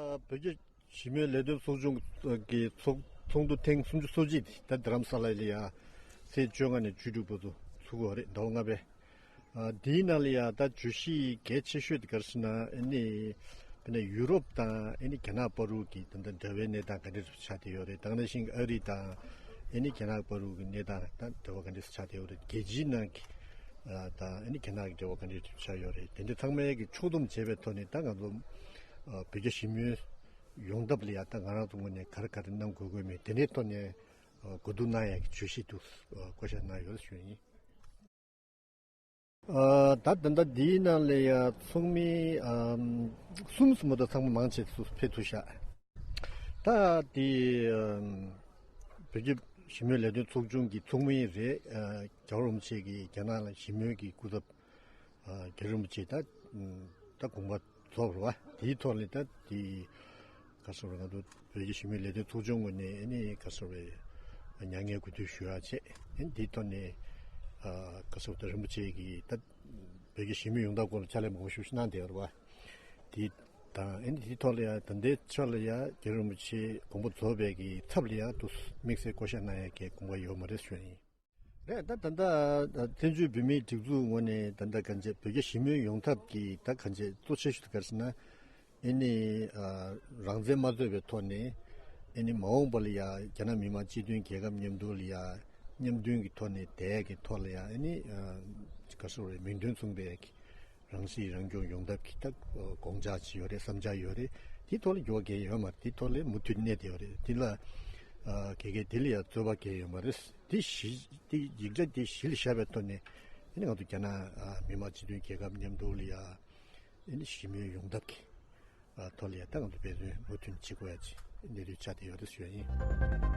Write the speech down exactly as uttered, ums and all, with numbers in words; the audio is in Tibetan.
བོད་རྒྱ་ཞི་མོལ་ལས་དོན་ཚོགས་ཆུང་གི་ཚོགས་ཚོགས་འདུ་ཐེངས་སུམ་ཅུ་སོ་གཅིག་དེ་ད་རྡ་རམ་ས་ལ་ལ་ཡ་ཚེས་བཅོ་ལྔ་ནས་བཅུ་དྲུག་བར་དུ་ཚུགས་ཀྱི་ཡོད་རེད། ཟླ་བ་ལྔ་པའི། ཨ། དེའི་ནང་ལ་ཡ་ད་བརྗོད་གཞི་གལ་ཆེ་ཤོས་དེ་ག་རེ་ཟེར་ན། ཨ་ནི་དཔེར་ན་ཡུ་རོབ་དང་ཨ་ནི་རྒྱ་ནག་བར་དུ་གི་ད་ལྟ་འབྲེལ་བའི་གནས་སྟངས་ག་འདྲ་ཆགས་བསྡད་ཡོད་རེད། དེ་ནང་བཞིན་ཨ་རི་དང་ཨ་ནི་རྒྱ་ནག་བར་དུ་གི་གནས་སྟངས་ད་འབྲེལ་བ་ག་འདྲ་ཆགས་བསྡད་ཡོད་རེད། རྒྱལ་སྤྱིའི་ནང་གི་ཨ་དང་ཨ་ནི་རྒྱ་ནག་གི་འབྲེལ་བ་ག་འདྲ་ཆགས་ཡོད་རེད། དེ་འདྲ་ཚང་མའི་གི་ཕྱོགས་བསྡོམས་བྱས་པའི་ཐོག་ནས་ད་ང་ཚོ་ཨ་བོད་རྒྱ་ཞི་མོལ་ཡོང་ཐབས་ལ་ཡ་ད་ང་རང་ཚོ་ངོས་ནས་ག་རེ་ག་རེ་གནང་དགོས་དགོས་མེད་དེ་འདྲའི་ཐོག་ནས་ཨ་གོ་བསྡུར་གནང་ཡག་གི་བརྗོད་གཞི་དེ་ཨ་བསྐོ་བཞག་གནང་ཡོད་ཞུ་ཡིན། ཨ། ད་ད་ལྟ་འདིའི་ནང་ལ་ཡ་ཚོགས་མི་ཨམ་གསུམ་ཙམ་མ་གཏོགས་ཚང་མ་མང་ཆེ་ཚོ་ཕེབས་ཐུབ་ཤག་ད་དེ་ཨམ་བོད་ཀྱི་ཞི་མོལ་ལས་དོན་ཚོགས་ཆུང་གི་ཚོགས་མི་རེད། ཨ། རྒྱལ་བ་རིན་པོ་ཆེ་གིས་རྒྱ་ནག་ལ་ཞི་མོལ་གྱི་སྐུ་ཚབ་ཨ་རྒྱལ་བ་རིན་པོ་ཆེ་ད་ད་དགོངས་པ་རྫོགས་རེད་བ། དེའི་ཐོག་ལ་ད་དེ་ག་རེ་ཟེར་བ། ང་ཚོ་བོད་ཀྱི་ཞི་མོལ་ལས་དོན་ཚོགས་ཆུང་ངོས་ནས་ཨ་ནི་ག་རེ་ཟེར་བ་མྱ་ངན་གུས་འདུད་ཞུ་ཡག་བྱས། ཨ་ནི་དེའི་ཐོག་ནས་ཨ་ག་རེ་ཟེར་བ་ད་རིན་པོ་ཆེ་གིས་ད་བོད་ཀྱི་ཞི་མོལ་ཡོང་ཐབས་སྐོར་ལ་ཕྱག་ལས་མང་པོ་ཞིག་གནང་བསྡད་ཡོད་རེད་བ། དེ་དང་ཨ་ནི་དེའི་ཐོག་ལ་ཡང་ད་ལྟའི་ཆར་ལ་ཡང་རྒྱལ་བ་རིན་པོ་ཆེ་དགོངས་པ་རྫོགས་པའི་གི་ཚབ་ལ་ཡང་དུ་དམིགས་བསལ་བསྐོ་བཞག་གནང་ཡག་གི་དགོངས་པ་ཡོད་མ་རེད་ཞུ་ཡིན། རེད། ད་ད་ལྟ་བཙན་བྱོལ་བོད་མིའི་སྒྲིག་འཛུགས་ངོས་ནས་ད་ལྟ་གང་ཅི་བོད་རྒྱ་ཞི་མོལ་ཡོང་ཐབས་ཀྱི་ད་གང་ཅི་གཙོ་ཆེ་ཤོས་དེ་ག་རེ་ཟེར་ན། ཨ་ནི་ཨ་རང་བཙན་མ་རྩོད་པའི་ཐོག་ནས་ཨ་ནི་མ་འོངས་པ་ལ་ཡ་རྒྱ་ནག་མི་དམངས་སྤྱི་མཐུན་རྒྱལ་ཁབ་མཉམ་དུ་ལ་ཡ་མཉམ་མཐུན་གྱི་ཐོག་ནས་བསྡད་ཀྱི་ཐོག་ལ་ཡ་ཨ་ནི་ཨ་ག་རེ་ཟེར་མིང་དོན་མཚུངས་པའི་གི་རང་སྲིད་རང་སྐྱོང་ཡོང་ཐབས་ཀྱི་ད་དགོངས་འཆར་ཅིག་ཡོད་རེད། བསམ་འཆར་ཡོད་རེད། དེའི་ཐོག་ལ་འགྱུར་བ་གང་ཡང་ཡོད་མ་རེད། དེའི་ཐོག་ལ་མུ་མཐུད་གནས་བསྡད་ཡོད་རེད། དེ་ལ་ཨ་ག་གེ་དེ་ལ་ཡང་རྩོད་པ་གང་ཡང་ཡོད་མ་རེད། དེ་གཞི་དེ་ཡིག་ཆ་དེ་གཞི་ལ་བཞག་པའི་ཐོག་ནས་ཨ་ནི་ང་ཚོ་རྒྱ་ནག་ཨ་མི་དམངས་སྤྱི་མཐུན་རྒྱལ་ཁབ་མཉམ་དུ་ལ་ཡ་ཨ་ནི་ཞི་མོལ་ཡོང་ཐབས་ཀྱི་ཨ་ཐོག་ལ་ཡ་ད་ང་ཚོ་འབད་བརྩོན་མུ་མཐུད་བྱེད་དགོས་ཡ་ཅིག་གནས་ཚུལ་ཆགས་བསྡད་ཡོད་རེད་ཞུ་ཡ་ཡིན།